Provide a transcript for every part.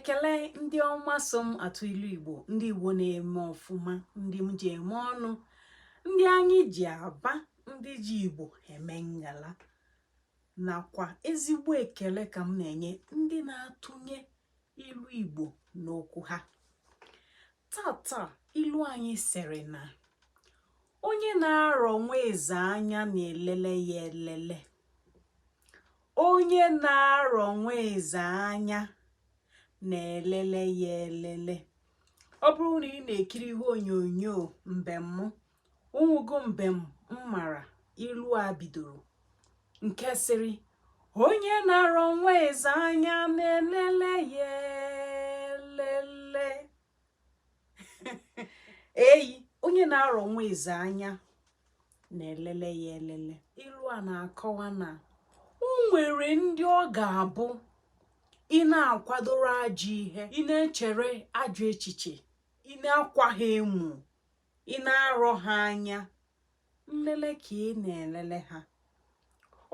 Ekele ndị ọma so m atụ ilu Igbo, ndị Igbo na-eme ọfụma, ndị m ji eme ọnụ, ndị anyị ji aba, ndị ji Igbo eme ngala, nakwa ezigbo ekele ka m na-enye ndị na-atụnye ilu Igbo n'okwu ha. Tata ilu anyị sịrị na onye na-arọ nwa eze anya na-elele ya elele. Onye na-arọ nwa eze anya na-elele ya elele. Ọ bụrụ na ị na-ekiri ihe onyonyo mbem m, o nwego mbem m mara ilu a bidoro nke sịrị onye na-arọ nwa eze anya na-elele ya elele. Eyi, onye na-arọ nwa eze anya na-elele ya elele. Ilu a na-akọwa na o nwere ndị ọ ga-abụ ị na-akwadoro ajọ ihe, ị na-echere ajọ echiche, ị na-akwa ha emu, ị na-arọ ha anya, nlele ka ị na-elele ha.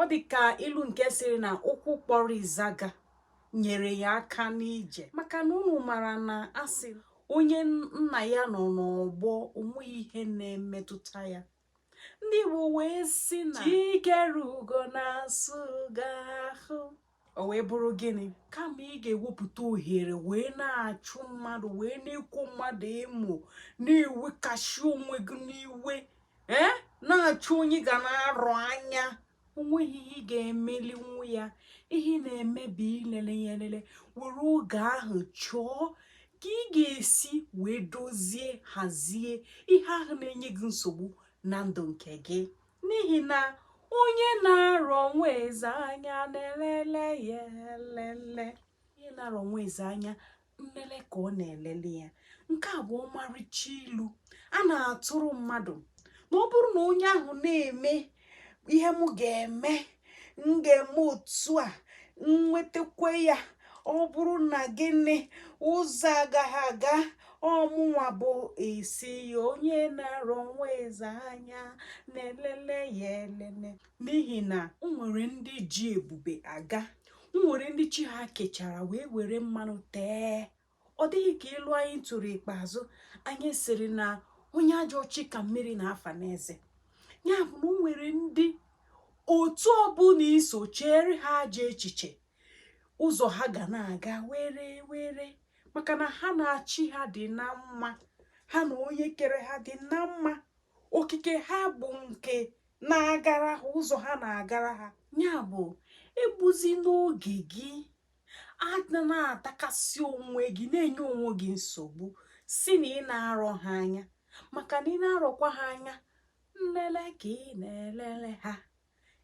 Ọ dị ka ilu nke sịrị na ụkwụ kpọrọ ịzaga nyere ya aka n'ije, maka na unu mara na a sị onye nna ya nọ n'ọgbọ o nweghị ihe na-emetụta ya. Ndị Igbo wee sị na chi kere ugo na-asụ ugo ahụ. O wee bụrụ gịnị? Kama ị ga-ewepụta ohere wee na-achụ mmadụ, wee na-ekwo mmadụ emo, na-ewekashi onwe gị n'iwe, ee, na-achụ onye ga na-arọ anya, o nweghị ihe ị ga-emelinwu ya. Ihe ị na-eme bụ ilele ya elele. Were oge ahụ chọọ ka ị ga-esi wee dozie, hazie ihe ahụ na-enye gị nsogbu na ndụ nke gị, n'ihi na onye na-arọ nwa eze anya na-elele ya elele. Onye na-arọ nwa eze anya, nlele ka ọ na-elele ya. Nke a bụ ọmarịcha ilu a na-atụrụ mmadụ na ọ bụrụ na onye ahụ na-eme ihe m ga-eme, m ga-eme otu a, m nwetakwa ya, ọ bụrụ na gịnị ụzọ agaghị aga, ọ mụnwa bụ isi ya. Onye na-arọ nwa eze anya na-elele ya elele, n'ihi na o nwere ndị ji ebube aga, o nwere ndị chi ha kechara wee were mmanụ tee. Ọ dịghị ka ilu anyị tụrụ ikpeazụ, anyị sịrị na onye ajọ chi ka mmiri na-afa n'eze. Ya bụ na o nwere ndị otu ọbụla i so chere ha ajọ echiche, ụzọ ha ga na-aga were were, maka na ha na chi ha dị na mma, ha na onye kere ha dị na mma, okike ha bụ nke na-agara ha, ụzọ ha na-agara ha. Ya bụ egbuzina oge gị, ana na-atakasị onwe gị, na-enye onwe gị nsogbu si na ị na-arọ ha anya, maka na ị na-arọkwa ha anya, nlele ka ị na-elele ha.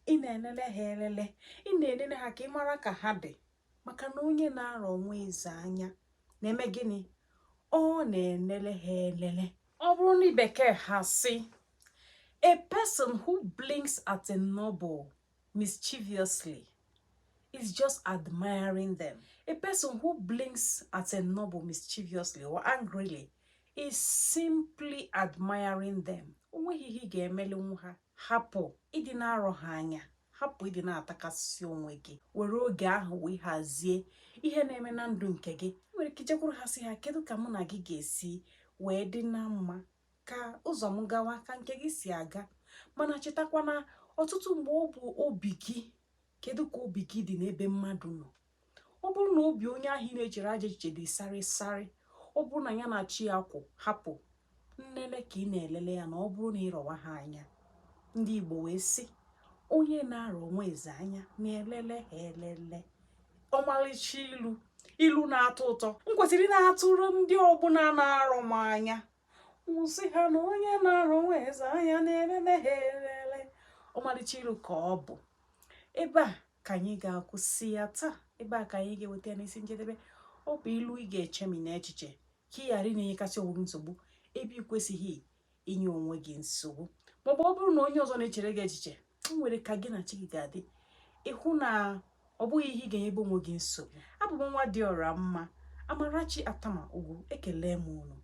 Ị na-elele ha elele, ị na-elele ha ka ị mara ka ha dị, maka na onye na-arọ nwa eze anya na-eme gịnị? Ọ na-elele ha elele. Ọ bụrụ na bekee ha sị a person who blinks at a noble mischievously is just admiring them. A person who blinks at a noble mischievously or angrily is simply admiring them. O nweghị ihe ị ga-emelinwu ha. Hapụ ịdị na-arọ ha anya, hapụ ịdị na-atakasị onwe gị, were oge ahụ wee hazie ihe na-eme na ndụ nke gị. Nwere ike ijekwuru ha sị ha, kedu ka mụ na gị ga-esi wee dị na mma ka ụzọ m gawa ka nke gị si aga? Mana chetakwa na ọtụtụ mgbe ọ bụ obi gị, kedu ka obi gị dị n'ebe mmadụ nọ? Ọ bụrụ na obi onye ahụ ị na-echere ajọ echiche dị sarị sarị, ọ bụrụ na ya na chi ya kwụ, hapụ nlele ka ị na-elele ya. Na ọ bụrụ na ịrọwa ha anya, ndị Igbo wee sị onye na-arọ nwa eze anya na-elele ha elele. Ọmalịcha ilu, ilu na-atọ ụtọ. M kwesịrị na-atụrụ ndị ọbụla na-arọ m anya, m sị ha na onye na-arọ nwa eze anya na-elele ha elele. Ọmalịcha ilu ka ọ bụ. Ebe a ka anyị ga-akwụsị ya taa, ebe a ka anyị ga-eweta ya n'isi njedebe. Ọ bụ ilu ị ga-echemi n'echiche ka ị ghara ị na-enyekasị onwe gị nsogbu ebe ị kwesịghị inye onwe gị nsogbu, maọbụ ọ bụrụ na onye ọzọ na-echere gị echiche, o nwere ka gị na chi gị ga-adị, ịhụ na ọ bụghị ihe ị ga-enyebe onwe gị nsogbu. Abụ m nwa dị ọra mma, Amarachi Atama Ugwu. Ekele m unu.